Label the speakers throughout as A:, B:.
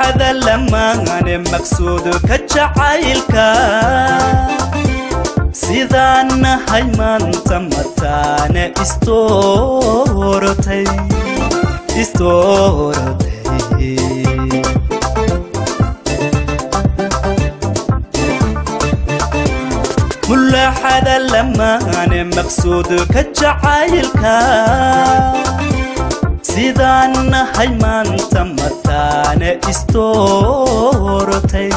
A: Mulaaxada lamaane maqsuudka jacaylka sidaan nahay maanta mataane istoortay istoortay. Mulaaxada lamaane maqsuudka jacaylka sidaan nahay maanta mataane istoortay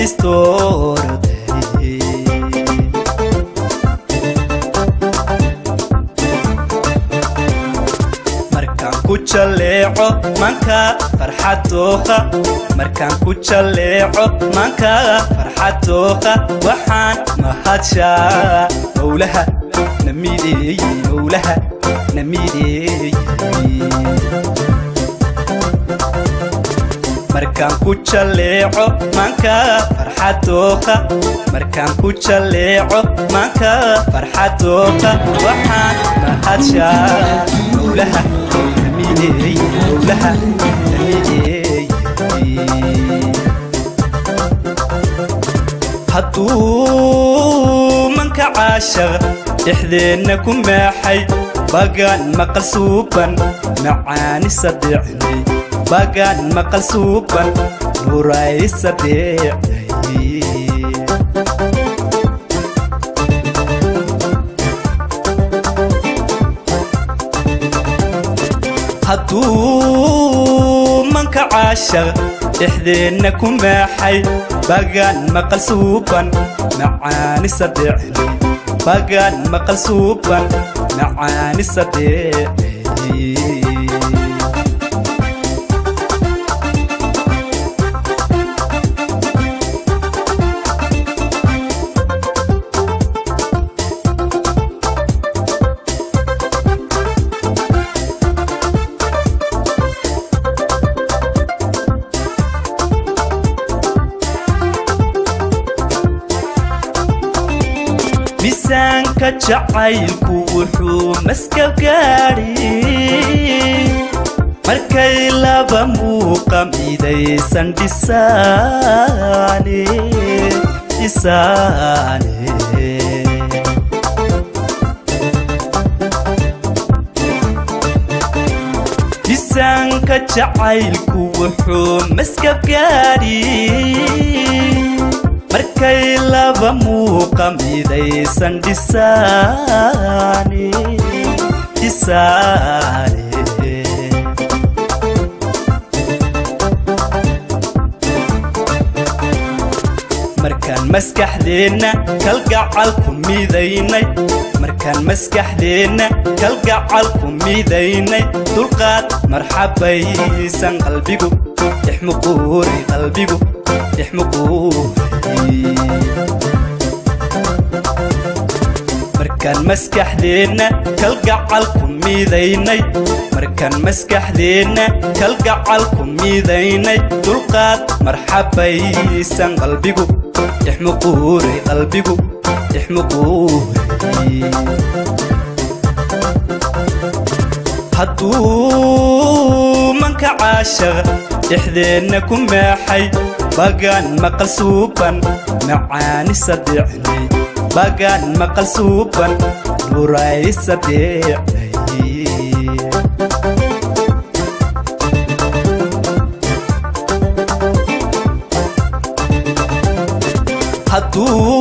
A: istoortay. Markaan ku jaleeco manka farxad dooqa, markaan ku jaleeco manka farxad dooqa, waxaan mahadshaa mowlaha namideeyey, mowlaha namideeyey. Markaan ku jaleeco manka farxad dooqa, markaan ku jaleeco manka farxad dooqa, waxaan mahadshaa mowlaha namideeyey, mowlaha namideeyey. Hadduu manka caashaq dhexdeenna ku maaxay, bagaan maqal suuban macaani sadeecnay, bagaan maqal suuban nuray sadeecnay. Hadduu manka caashaq dhexdeenna ku maaxay, bagaan maqal suuban macaani sadeecnay, bagaan maqal suuban macaani sadeecnay. Miisaanka jacaylku wuxuu maska gaadhi markay laba muuqa midaysan dhisaane dhisaane. Miisaanka jacaylku wuxuu maska gaadhi markay laba muuqa midaysan dhisaane dhisaane. Markaan maskaxdeenna kalgacal ku midaynay, markaan maskaxdeenna kalgacal ku midaynay, dulqaad marxabaysan qalbigu dhexmuquuray, qalbigu dhexmuquuray. Markaan maskaxdeenna kalgacal ku midaynay, markaan maskaxdeenna kalgacal ku midaynay, dulqaad marxabaysan qalbigu dhexmuquuray, qalbigu dhexmuquuray. Hadduu manka caashaq dhexdeenna ku maaxay, bagaan maqal suuban macaani sadeecnay, bagaan maqal suuban nuray sadeecnay.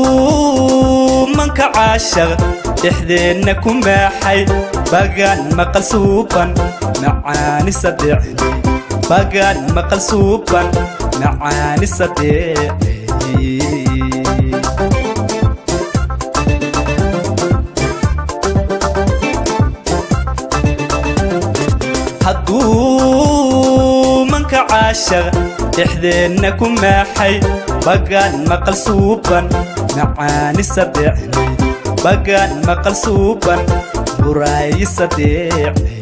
A: Hadduu manka caashaq dhexdeenna ku maaxay, bagaan maqal suuban macaani sadeecnay, bagaan maqal suuban macaani sadeecnay. Hadduu manka caashaq dhexdeenna ku maaxay, bagaan maqal suuban macaani sadeecnay, bagaan maqal suuban nuray sadeecnay.